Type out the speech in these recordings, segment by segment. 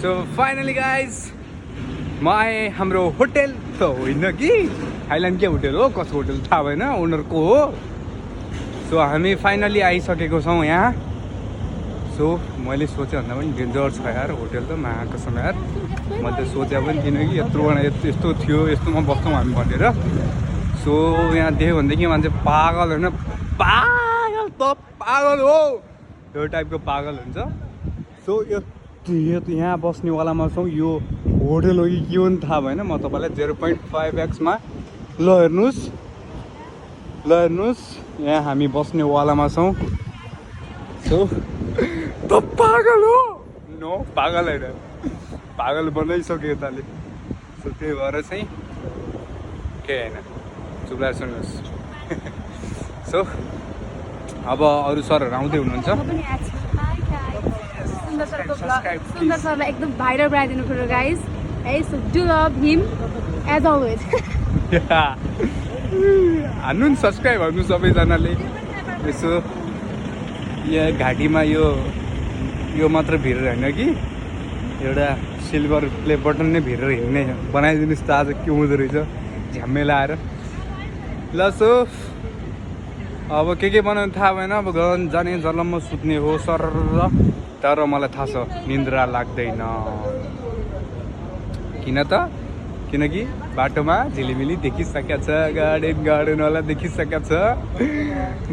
So finally guys म आएँ हाम्रो होटेल त होइन कि हाइल्यान्ड के होटेल हो कसको होटेल थाहा भएन ओनरको हो। सो हामी फाइनली आइसकेको छौँ यहाँ। सो मैले सोचेँ भन्दा पनि डेन्जर छ यार होटेल त महाकसम यार। मैले त सोचे पनि थिइनँ कि यस्तो थियो यस्तोमा बस्छौँ हामी भनेर। सो यहाँ देख्यो भनेदेखि मान्छे पागल होइन पागल त पागल हो यो टाइपको पागल हुन्छ। सो यो यहाँ बस्नेवालामा छौँ। यो होटेल हो कि के हो नि थाहा भएन। म तपाईँलाई 0.5x ल हेर्नुहोस् यहाँ हामी बस्नेवालामा छौँ। सो त पागल हो नो पागल होइन पागल बनाइसक्यो यताले। सो त्यही भएर चाहिँ के होइन चुप्लाएर सुन्नुहोस्। सो अब अरू सरहरू आउँदै हुनुहुन्छ। सुन्दर सरलाई एकदम भाइरल बनाइदिनु पऱ्यो guys. So do love him as always. हान्नु नि सब्सक्राइब हान्नु सबैजनाले। यसो यहाँ घाँटीमा यो मात्र भिरेर होइन कि एउटा सिल्भर प्ले बटन नै भिरेर हिँड्ने बनाइदिनुहोस् त आज के हुँदो रहेछ झ्याम्मे लाएर। ल सो अब के बनाउनु थाहा भएन। अब गन जाने जलममा सुत्ने हो सर। तर मलाई थाहा छ निन्द्रा लाग्दैन किनकि बाटोमा झिलिमिली देखिसकेको छ गार्डनवाला देखिसकेको छ।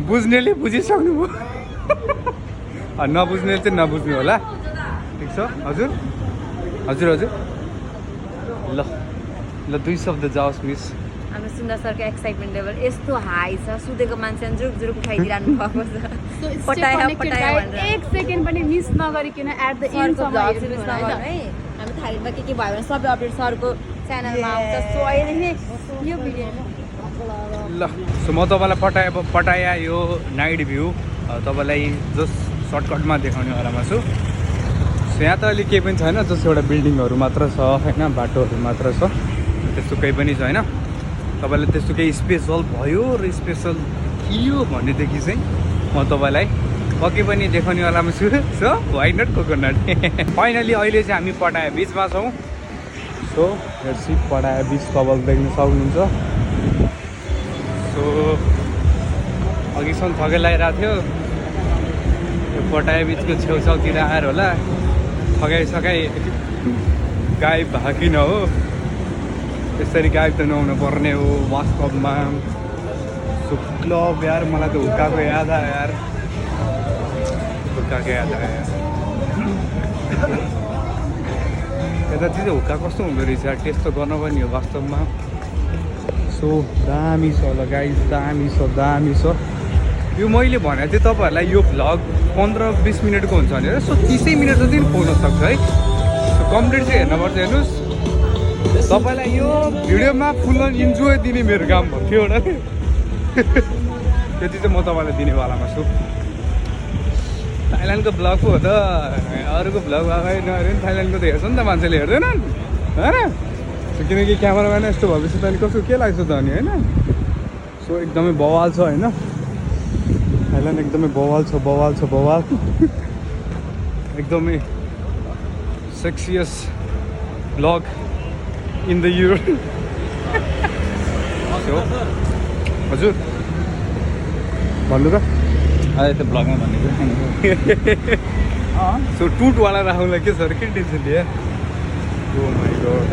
बुझ्नेले बुझिसक्नु भयो नबुझ्नेले चाहिँ नबुझ्नु होला। ठिक छ हजुर हजुर हजुर ल 2 शब्द जाओस् मिस। हाम्रो सुन्दर सरको एक्साइटमेन्ट लेभल यस्तो हाई छ सुतेको मान्छे जुरुक जुरुक उठाइदिइरहनु भएको छ। पटाया भनेर 1 सेकेन्ड पनि मिस नगरिकन एट द एन्डसम्म है। हामी थालीमा के भयो भने सबै अपडेट सरको च्यानलमा आउँछ। सो अहिले यो भिडियो ल सो म तपाईँलाई पटाया यो नाइट भ्यू तपाईँलाई जस्ट सर्टकटमा देखाउनेवालामा छु। सो यहाँ त अहिले केही पनि छैन जस्ट एउटा बिल्डिङहरू मात्र छ होइन बाटोहरू मात्र छ त्यस्तो केही पनि छैन। तपाईँलाई त्यस्तो केही स्पेसल भयो र स्पेसल थियो भनेदेखि चाहिँ म तपाईँलाई पक्कै पनि देखाउनेवालामा छु। So why not coconut. Finally अहिले चाहिँ हामी पटाया बिचमा छौँ। सो हेर्सी पटाया बिच कबल देख्न सक्नुहुन्छ। सो अघिसम्म थकै लगाइरहेको थियो यो पटाया बिचको छेउछाउतिर आएर होला थकाइ गायब भएको किन हो। यसरी गायब त नहुनु पर्ने हो वास्तवमा। सो क्लब यार मलाई त हुक्काको याद आयो यार हुक्काको याद आयो यार। यता चाहिँ हुक्का कस्तो हुँदो रहेछ टेस्ट त गर्न पनि हो वास्तवमा। सो दामी छ होला गाइस दामी छ। यो मैले भनेको थिएँ तपाईँहरूलाई यो भ्लग 15-20 मिनटको हुन्छ भनेर। सो 30 मिनट जति पुग्न सक्छ है। सो कम्प्लिट चाहिँ हेर्नुपर्छ। हेर्नुहोस् तपाईँलाई यो भिडियोमा फुल इन्जोय दिने मेरो काम भन्थ्यो एउटा त्यति चाहिँ म तपाईँलाई दिनेवालामा छु। थाइल्यान्डको भ्लग पो हो त अरूको भ्लग अगाडि नहेऱ्यो भने थाइल्यान्डको त हेर्छ नि त मान्छेले हेर्दैनन् होइन। किनकि क्यामेराम्यान यस्तो भएपछि तैँले कस्तो के लाग्छ त अनि होइन। सो एकदमै बवाल छ होइन थाइल्यान्ड एकदमै बवाल छ एकदमै सेक्सियस भ्लग इन द इयर। हजुर भन्नु त अहिले त भ्लगमा भनेको। सो टुटवाला राहुललाई के सर के टेन्सन लियो। ओ माई गॉड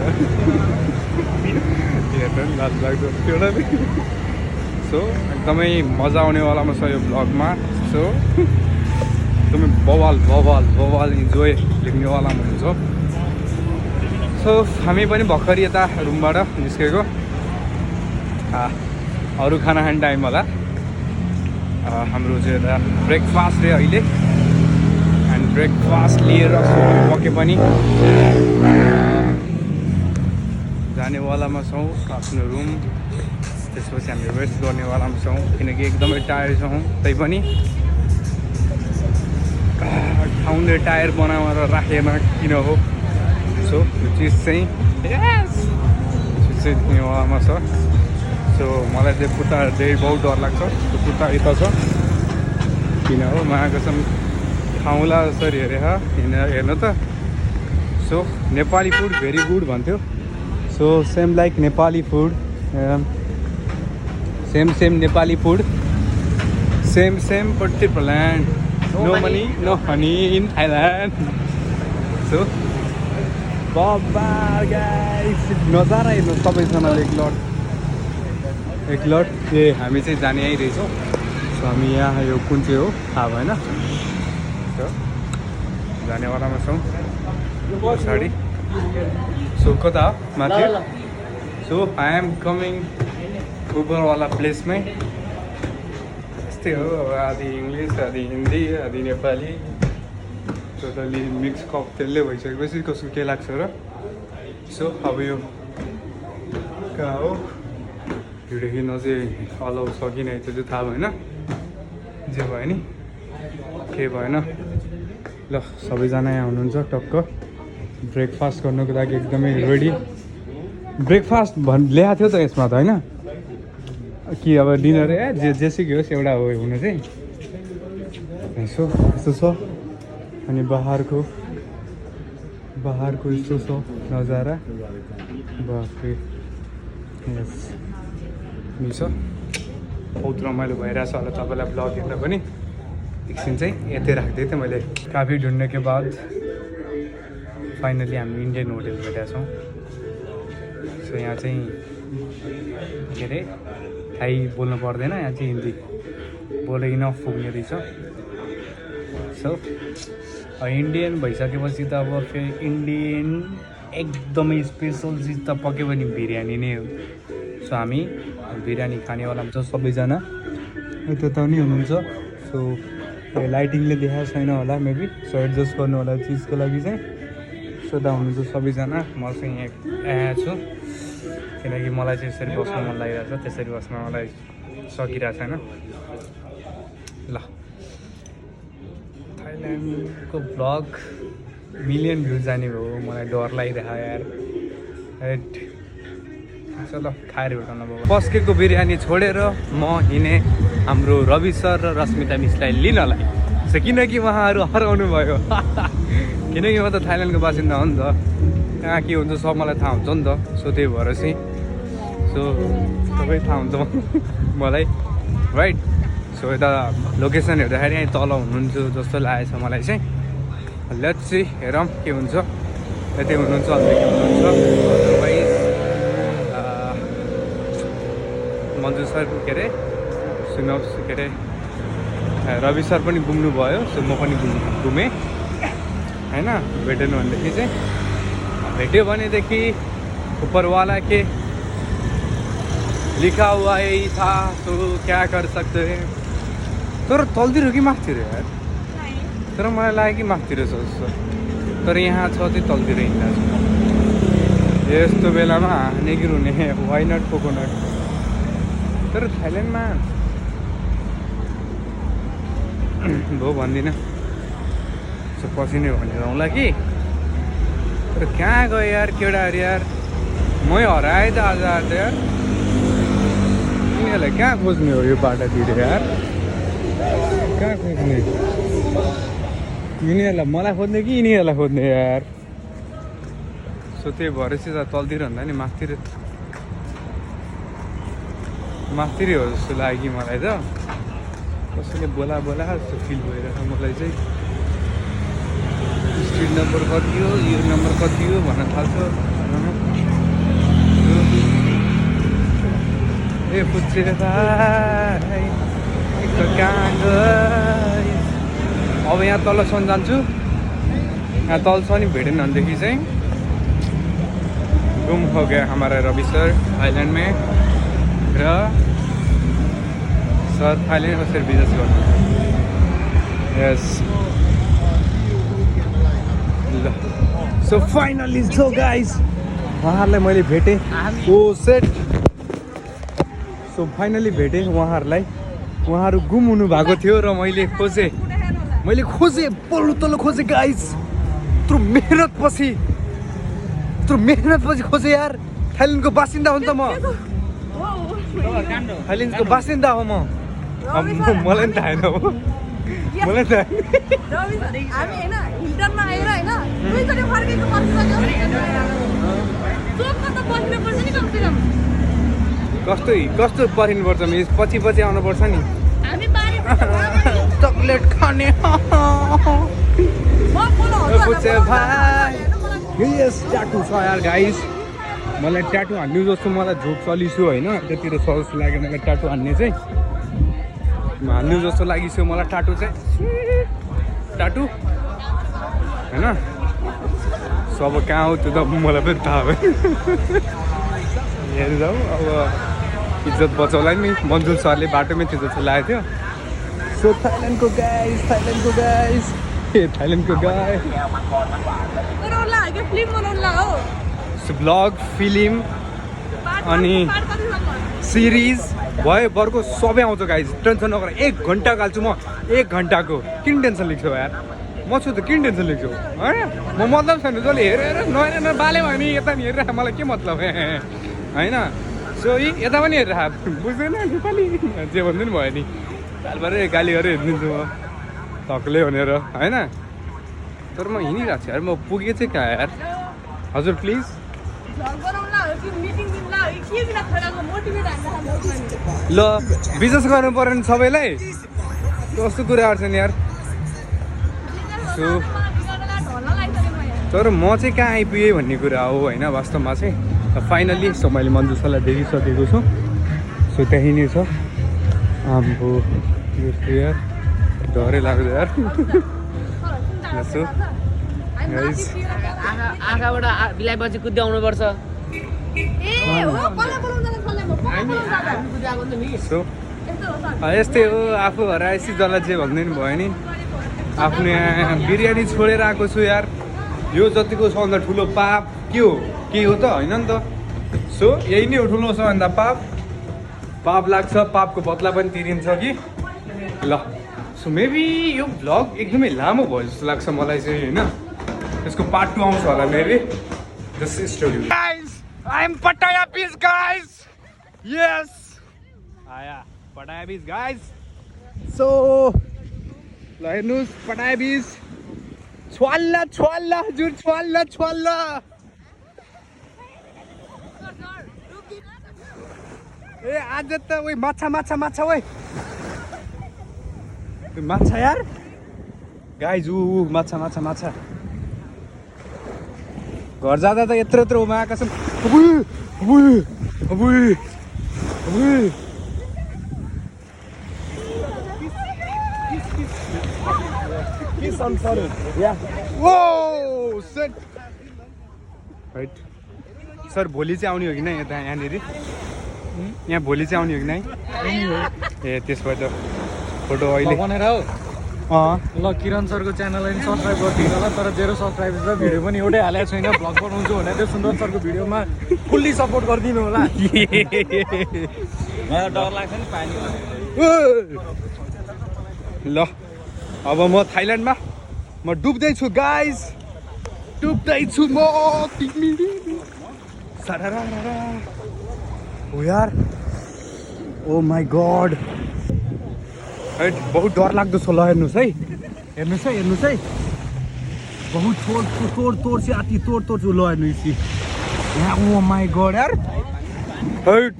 हेर्नु नि लाज लाग्दो एउटा। सो एकदमै मजा आउनेवालामा छ यो भ्लगमा। सो एकदमै बवाल इन्जोय लेख्नेवालामा हुन्छ। सो हामी पनि भर्खर यता रुमबाट निस्केको अरू खाना खाने टाइम होला। हाम्रो चाहिँ यता ब्रेकफास्ट रे अहिले एन्ड ब्रेकफास्ट लिएर पक्कै पनि जानेवालामा छौँ आफ्नो रुम। त्यसपछि हामी रेस्ट गर्नेवालामा छौँ किनकि एकदमै टायर्ड छौँ। तैपनि ठाउँले टायर बनाएर राखेन किन हो। सो यो चिज चाहिँ नेवामा छ। सो मलाई चाहिँ खुट्टा बहुत डर लाग्छ। त्यो खुट्टा यता छ किन हो महाकसम ठाउँला यसरी हेरेर हेर्नु त so Nepali food very good भन्थ्यो so same like Nepali food same Nepali food same but different no money no honey in Thailand so बाबा गाइस नजारा हेर्नु सबैजनाले एकलट ए हामी चाहिँ जाने आइरहेछौँ सो हामी यहाँ यो कुन चाहिँ हो थाहा भएन सो जानेवालामा छौँ पछाडि सो कता हो माथि सो आई एम कमिङ उबरवाला प्लेसमै यस्तै हो आधी इङ्ग्लिस आधी हिन्दी आधी नेपाली टोटली मिक्स ककटेलले भइसकेपछि कसको के लाग्छ र सो अब यो कहाँ हो हिँडेको चाहिँ अलाउ सकिन त्यो चाहिँ थाहा भएन जे भयो नि केही भएन ल सबैजना यहाँ हुनुहुन्छ टक्क ब्रेकफास्ट गर्नुको लागि एकदमै रेडी ब्रेकफास्ट ल्याएको थियो त यसमा त होइन कि अब डिनर जेसुकै होस् एउटा हो हुन चाहिँ यसो यस्तो छ अनि बाहिरको यस्तो छ नजारा बाफ्रे यस मिल्छ बहुत रमाइलो भइरहेछ होला तपाईँलाई ब्लग हेर्दा पनि एकछिन चाहिँ यतै राख्दै थिएँ मैले काफी ढुँड्ने के बाद फाइनली हामी इन्डियन होटल भेटेका छौँ सो यहाँ चाहिँ के अरे थाई बोल्नु पर्दैन यहाँ चाहिँ हिन्दी बोलेकिन पुग्ने रहेछ सो इन्डियन भइसकेपछि त अब फेरि इन्डियन एकदमै स्पेसल चिज त पक्कै पनि बिरयानी नै हो सो हामी बिरयानी खानेवाला हुन्छ सबैजना यता नि हुनुहुन्छ सो लाइटिङले देखाएको छैन होला मेबी सो एडजस्ट गर्नु होला चिजको लागि चाहिँ सो दा हुनुहुन्छ सबैजना म चाहिँ यहाँ आएको छु किनकि मलाई चाहिँ यसरी बस्न मन लागिरहेको छ त्यसरी बस्न मलाई सकिरहेको छैन ल थाइल्यान्डको ब्लग मिलियन भ्यू जाने भयो मलाई डर लागिरहेको यार एट चलो खाएर भेटाउनु भयो पस्केको बिरयानी छोडेर म हिँडेँ हाम्रो रवि सर र रश्मिता मिसलाई लिनलाई सो किनकि उहाँहरू हराउनु भयो किनकि म त थाइल्यान्डको बासिन्दा हो नि त कहाँ के हुन्छ सब मलाई थाहा हुन्छ नि त सो त्यही भएर चाहिँ सो सबै थाहा हुन्छ मलाई राइट सो यता लोकेसन हेर्दाखेरि यहाँ तल हुनुहुन्छ जस्तो लागेको छ मलाई चाहिँ लेट्स सी हेरौँ के हुन्छ यतै हुनुहुन्छ अन्त के हुनुहुन्छ अदरवाइज मन्जु सर के अरे सुनोस् के अरे रवि सर पनि घुम्नु भयो सो म पनि घुमेँ होइन भेटेन भनेदेखि चाहिँ भेट्यो भनेदेखि ऊपरवाला के लिखा हुआ यही था तो क्या कर सकते हैं तर तलतिर कि माथितिर यार तर मलाई लाग्यो कि माथितिर छ जस्तो तर यहाँ छ चाहिँ तलतिर हिँड्दा छ यस्तो बेलामा हाँने कि रुने वाइ नट कोकोनट तर थाइल्यान्डमा भो भन्दिनँ सो पछि नै भनेर आउँला कि तर कहाँ गयो यार केटाहरू यार मै हराएँ त आज यार यिनीहरूलाई कहाँ खोज्ने हो यो बाटातिर यार कहाँ खोज्ने यिनीहरूलाई मलाई खोज्ने कि यिनीहरूलाई खोज्ने यार सो त्यही भएर चाहिँ तलतिर भन्दा नि माथितिर हो जस्तो लाग्यो कि मलाई त कसैले बोला जस्तो फिल भइरहेछ मलाई चाहिँ स्ट्रिट नम्बर कति हो यो नम्बर कति हो भन्न थाल्छ ए पुच्छे अब यहाँ तलसम्म जान्छु यहाँ तलसम्म नि भेटेन भनेदेखि चाहिँ गुम हो गया हमारा रवि सर थाइल्यान्ड में र सर थाइल्यान्ड कसरी बिजनेस गर्नु यस ल सो फाइनली सो गाइज उहाँहरूलाई मैले भेटेँ ओ सेट सो फाइनली भेटेँ उहाँहरूलाई उहाँहरू गुम हुनु भएको थियो र मैले खोजेँ पल्लो तल्लो खोजेँ गाइज यत्रो मेहनत पछि खोजेँ यार थाइल्यान्डको बासिन्दा हो नि त म थाइल्यान्डको बासिन्दा हो मलाई नि थाहा छैन हो मलाई त हामी होइन हिल्टनमा आएर होइन दुईचोटि फर्केको बसिसक्यो चोकमा त बस्नुपर्छ नि कमसेकम कस्तो पर्खिनुपर्छ मिस पछि आउनुपर्छ नि हामी बारी चकलेट खाने यस ट्याटु छ यार गाइस मलाई ट्याटु हान्नु जस्तो मलाई झोक चलिसु होइन त्यतिर छ जस्तो लाग्यो मलाई ट्याटु हान्ने चाहिँ हान्नु जस्तो लागिसक्यो मलाई ट्याटु चाहिँ ट्याटु होइन सब कहाँ हो त्यो त मलाई पनि थाहा भयो हेर्नु जाऊ अब इज्जत बचाउला नि मन्जुल सरले बाटोमै त्यो जस्तो लागेको थियो सो थाइल्यान्डको गाइस ए थाइल्यान्डको गाई भ्लग फिल्म अनि सिरिज भयो बर्को सबै आउँछ गाइस टेन्सन नगर 1 घन्टा गाल्छु म 1 घन्टाको किन टेन्सन लिन्छौ यार म छु त किन टेन्सन लिन्छौ होइन म मतलब छैन जसले हेरेर नहेरेर बाले भयो नि यता नि हेरेर मलाई के मतलब होइन सो यता पनि हेरेर बुझ्दैन नेपाली जे भन्नु नि भयो नि सालबारै गाली गरेर हेरिदिन्छु म थक्ले भनेर होइन तर म हिँडिरहेको छु यार म पुगेँ चाहिँ कहाँ यार हजुर प्लिज ल बिजनेस गर्नु पऱ्यो नि सबैलाई कस्तो कुराहरू छन् यार तर म चाहिँ कहाँ आइपुगेँ भन्ने कुरा हो होइन वास्तवमा चाहिँ फाइनल्ली सो मैले मन्जु सरलाई देखिसकेको छु सो त्यही नै छ आम्बो यस्तो यार डरै लाग्दो यार यसो गाइस आँखाबाट बिलाएपछि कुद्दै आउनुपर्छ सो यस्तै हो आफू हराएपछि जसलाई जे भन्दै नि भयो नि आफ्नो यहाँ बिरयानी छोडेर आएको छु यार यो जतिको सबभन्दा ठुलो पाप के हो त होइन नि त सो यही नै हो ठुलो सबभन्दा पाप लाग्छ पापको बदला पनि तिरिन्छ कि ल सो मेबी यो भ्लग एकदमै लामो भयो जस्तो लाग्छ मलाई चाहिँ होइन यसको पार्ट 2 आउँछ होला maybe this story guys I am Pattaya beach guys यस आया पटाया बीच गाइस सो ल हेर्नुहोस् पटाया बीच छ्वाल्ला हजुर छ्वाल्ला ए आज त ओइ माछा ओइ माछा यार गाइज माछा घर जाँदा त यत्रो उमाएका छन् सर भोलि चाहिँ आउने हो कि नै यहाँनिर यहाँ भोलि चाहिँ आउने हो कि नै ए त्यसो भए त फोटो अहिले बनाएर हो ल किरण सरको च्यानललाई पनि सब्सक्राइब गरिदिनु होला तर 0 सब्सक्राइब छ भिडियो पनि एउटै हालेको छैन भ्लग बनाउँछु भने त्यो सुन्दर सरको भिडियोमा फुल्ली सपोर्ट गरिदिनु होला मलाई डर लाग्छ नि पानी ल अब म थाइल्यान्डमा म डुब्दैछु गाइस डुब्दैछु म ओ यार ओ माई गॉड बहुत डर लाग्दो छ ल हेर्नुहोस् है बहुत तोड से आती तोड छु ल हेर्नुहोस् यहाँ ओ माई गॉड यार हैट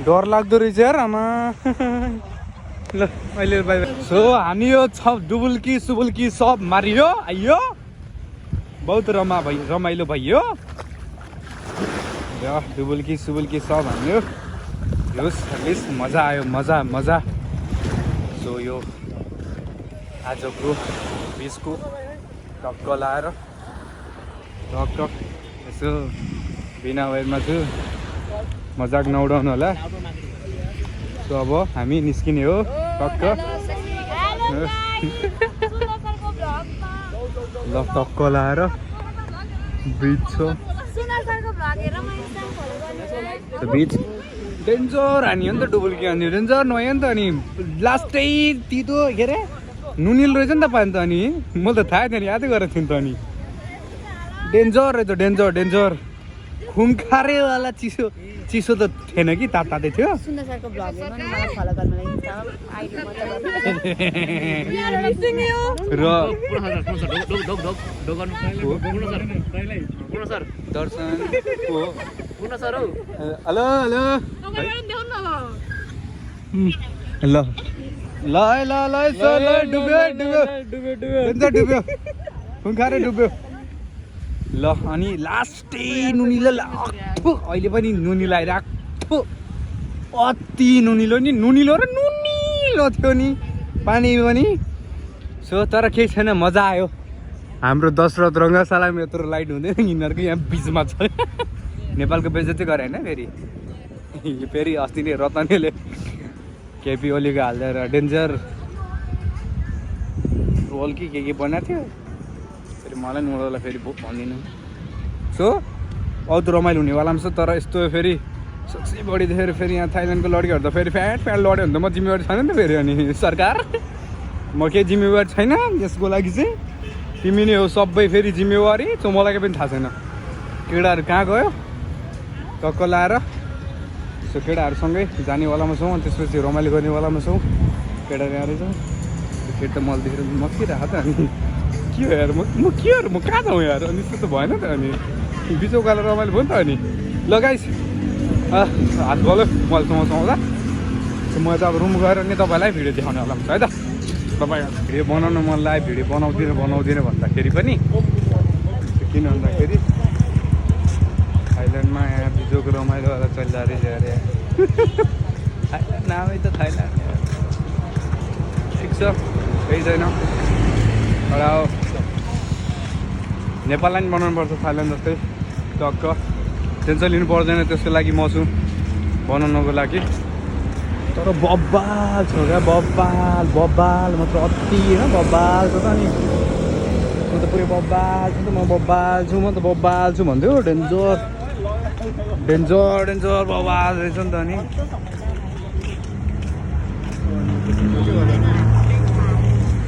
डर लाग्दो रहेछ यार आमा ल अहिले बाइ सो हामी यो छ डुबुल्की सुबुल्की सब मारियो आइयो बहुत रमाइलो भयो डुबुल्की सुबुल्की सब हान्यो हेर्नुहोस् मजा आयो मजा सो यो आजको बिचको टक्क लाएर टक्क यसो बिना वेयरमा छु मजाक नउडाउनु होला सो अब हामी निस्किने हो टक्क ल टक्क लाएर बिच छ बिच डेन्जर हानी हो नि त डुबुल्की हान्यो डेन्जर नयाँ नि त अनि लास्टै तितो के अरे नुनिल रहेछ नि त पानी त अनि मलाई त थाहा थिएन यादै गरेको थिएँ नि त अनि डेन्जर रहेछ डेन्जर खुङखारेवाला चिसो चिसो त थिएन कि तातै थियो सुन्दर सरको भ्लग हेर्नु नि मलाई फलो गर्नु लागि इन्स्टामा आइडी र दर्शन हेलो हेलो ल ल ल ल सर ल डुब्यो डुब्यो खुङखारे डुब्यो ल अनि लास्टै नुनिलो अहिले पनि नुनी लगाइरहेको अति नुनिलो नि नुनिलो र नुनिलो थियो नि पानी पनि सो तर केही छैन मजा आयो हाम्रो दशरथ रङ्गशालामा यत्रो लाइट हुँदैन यिनीहरूको यहाँ बिचमा छ नेपालको बेइज्जती गरे होइन फेरि अस्ति नै रतनीले केपी ओलीको हालेर डेन्जर रोल कि के बनाएको थियो फेरि मलाई नुहाउँदा फेरि भन्दिनँ सो औ त रमाइलो हुनेवाला पनि छ तर यस्तो फेरि सबसे बढी देखेर फेरि यहाँ थाइल्यान्डको लड्कीहरू त फेरि फ्याट लड्यो भने त म जिम्मेवारी छैन नि त फेरि अनि सरकार म केही जिम्मेवारी छैन यसको लागि चाहिँ तिमी नै हो सबै फेरि जिम्मेवारी सो मलाई केही पनि थाहा छैन केटाहरू कहाँ गयो टक्क लाएर सो केटाहरूसँगै जानेवालामा छौँ अनि त्यसपछि रमाइलो गर्नेवालामा छौँ केटाहरू यहाँ रहेछ फेरि त मलाई देखेर मस्किरहेको त अनि के हो यार म के हो म कहाँ जाउँ यार अनि त्यस्तो भएन त अनि बिचो उकालो रमाइलो भयो नि त अनि लगाइस हात भयो मैले सुहाउँदा म त अब रुम गएर नि तपाईँलाई भिडियो देखाउने होला है त तपाईँ भिडियो बनाउनु मन लाग्यो भिडियो बनाउँदिनँ भन्दाखेरि पनि किन भन्दाखेरि थाइल्यान्डमा यहाँ बिजोको रमाइलोवाला चलिरहेको रहेछ अरे नामै त थाइल्यान्ड ठिक छ केही छैन एउटा नेपाललाई पनि बनाउनुपर्छ थाइल्यान्ड जस्तै टक्क टेन्सन लिनु पर्दैन त्यसको लागि म छु बनाउनको लागि तर बब्बाल छ क्या बब्बाल मात्र अति होइन बब्बाल छ त अनि म त पुरै बब्बाल छु त म बब्बाल छु भन्थ्यो डेन्जर बब्बाल रहेछ नि त अनि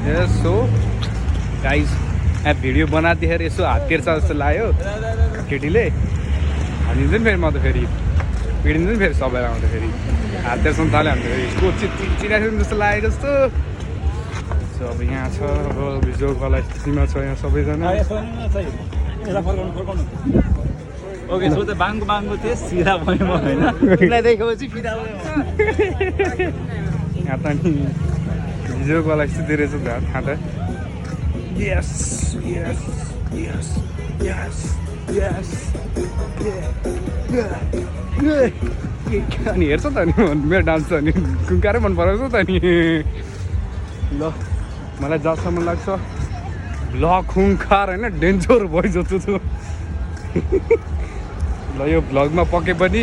यसो गाइस यहाँ भिडियो बनाउँदाखेरि यसो हात तेर्छ जस्तो लाग्यो केटीले भनिदिन्छ नि फेरि म त फेरि पिडिन्छ नि फेरि सबैलाई आउँदा फेरि हात तेर्छ थाल्यो भने फेरि यसको चिनाएको जस्तो लागेको जस्तो अब यहाँ छ अब भिजुअलवाला स्थितिमा छ यहाँ सबैजना ओके सो त बाङ्गो थिएँ सिधा भयो म होइन तिमीलाई देखेपछि फिदा भयो यहाँ त नि भिजुअलवाला स्थिति रहेछ थाहा त Yes. अनि हेर्छ त नि मेरो डान्स त नि खुङखारै मन पराउँछ त नि ल मलाई जहाँसम्म लाग्छ भ्लग खुङखार होइन डेन्जर भयो जस्तो छु ल यो भ्लगमा पके पनि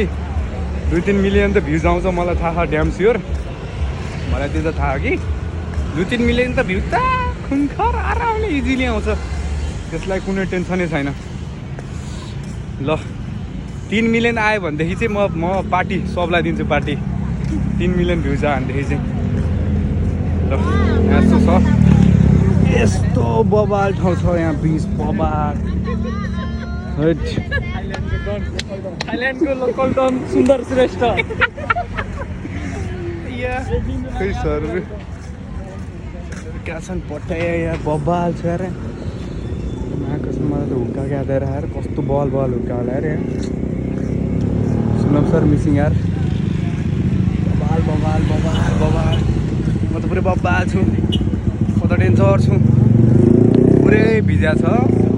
2-3 मिलियन त भ्युज आउँछ मलाई थाहा ड्याम स्योर मलाई त्यो त थाहा कि 2-3 मिलियन त भ्युज त खुङखार आरामले इजिली आउँछ त्यसलाई कुनै टेन्सनै छैन ल 3 मिलियन आयो भनेदेखि चाहिँ म पार्टी सबलाई दिन्छु पार्टी 3 मिलियन भ्युज आयो भनेदेखि चाहिँ ल यस्तो छ यस्तो बबाल ठाउँ छ यहाँ बिच बबाल थाइल्यान्डको लोकल डन सुन्दर श्रेष्ठ खै सर कहाँ छन् पठाए यहाँ बबाल छ यार कसम मलाई त हुक्का ग्यादर यार कस्तो बल हुक्का होला यार यहाँ सुनम सर मिसिङ यार बबाल म त पुरै बबाल छु म त डेन्जर छु पुरै भिजा छ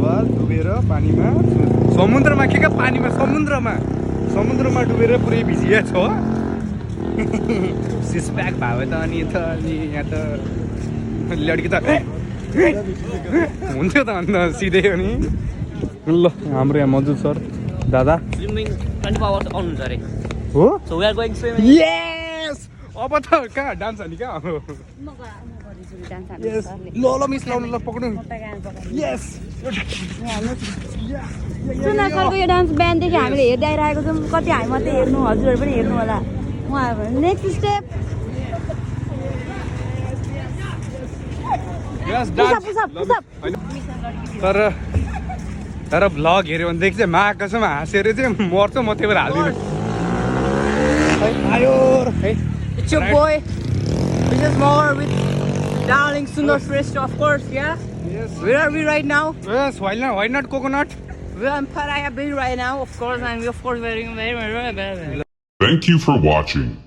बल डुबेर पानीमा समुद्रमा के पानीमा समुद्रमा डुबेर पुरै भिजिया छ सिसप्याक भयो त अनि यहाँ त लड्की त हुन्थ्यो त अन्त सिधै अनि ल हाम्रो यहाँ मजुद सर दादा हो यस अब त कहाँ डान्स हाल्ने कहाँ हो ल मिस लाउनु ल पक्नु यस सुना सरको यो डान्स बिहानदेखि हामीले हेर्दै आइरहेको छौँ कति हामी मात्रै हेर्नु हजुरहरू पनि हेर्नु होला उहाँहरू नेक्स्ट स्टेप तर तर भ्लग हेऱ्यो भनेदेखि चाहिँ महाकसम हाँसेर चाहिँ मर्छ म त्यही भएर हाल्दिनँ आयो है It's your boy, Business Mower with darling Sundar Shrestha, of course, yeah? Yes. Where are we right now? Yes, why not coconut? We're on Pattaya Beach right now, of course, and we of course very. Thank you for watching.